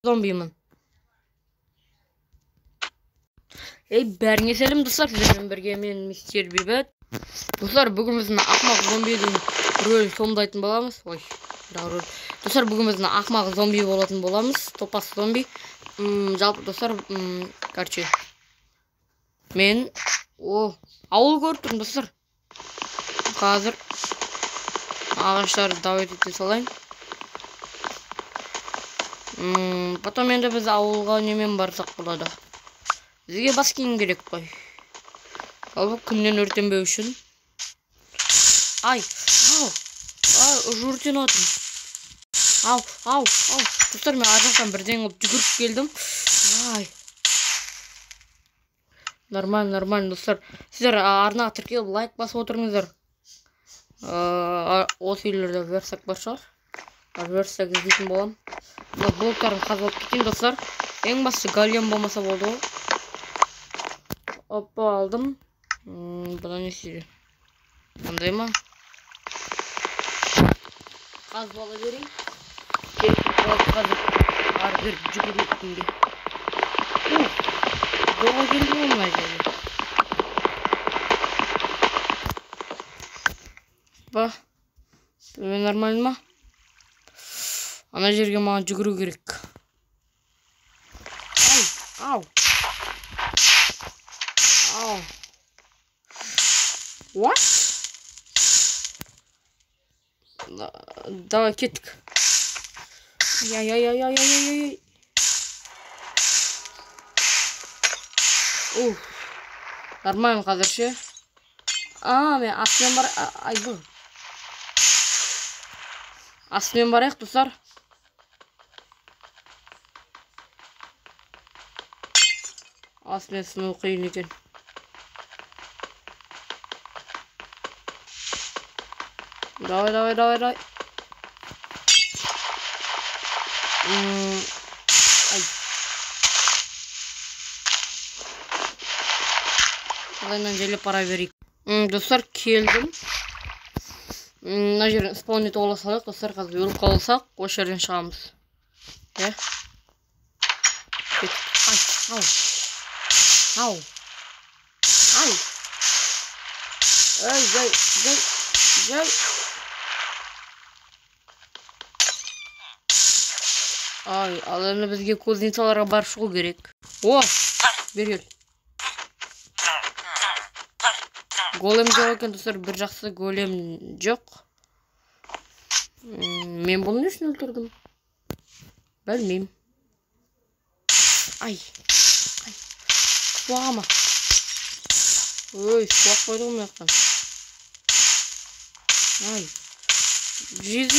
Зомбимін. Ей, бәріңе сәлем, достар, сіздермен бірге мен мистер Бейбіт. Достар, бүгін біздің ақымақ зомбидің рөлін сомдайтын боламыз. Ой, рөл. Достар, бүгін біздің ақымақ зомби болатын боламыз. Топас зомби. Жалпы, достар, короче, мен ауыл көріп тұрмын, достар. Қазір ағаштарды давай ете салайын. Потом енді біз ауылға немен барсақ болады? Бізге бас киім керек қой. Жалпы күннен өртенбеу үшін. Ай, ау, ай, уже өртеніп жатырмын. Ау, ау, ау. Достар, мен ар жақтан бірдеңе қылып жүгіріп келдім. Ай. Нормально, нормально, достар. Сіздер арнаға тіркеліп лайк басып отырыңыздар. Осы үйлерде версак бар шығар. Версак іздейтін боламын. Мына блоктарын қазып алып кетейін, достар. Ең бастысы голем болмаса болды ғой. Опа, алдым. Бұдан не істейді? Қандай ма? Қазып ала берейін. Керек болады қазір. Ары бері жүгіру күнге. Доға келді ғой мына жерге. Ба, нормально ма? Ана жерге маған жүгіру керек. Ай, ау. Ау. What? Давай кеттік. Ай, ай, ай, ай, ай, ай. Уф. Нормально қазір ше. А, мен астымен бар, ай, бұл. Астымен барайық, достар. Астымен сыну қиын екен. Давай, давай, давай, давай. Ай. Қалайынан желіп бара берейік. Достар, келдім. Мына жерден спаун етіп ала салайық, достар, қазір өліп қалсақ, осы жерден шығамыз. Иә. Кеттік. Ай, ау. Ау. Ай. Ай, жай, жай, жай. Ай, ал енді бізге кузницаларға барып шығу керек. О, бері кел. Голем жоқ екен, достар, бір жақсы голем жоқ. Мен бұны не үшін өлтірдім? Білмеймін. Ай, ай. Суаға ма? Ой, суақ қойды ғой мына жақтан. Ай. Жизнь.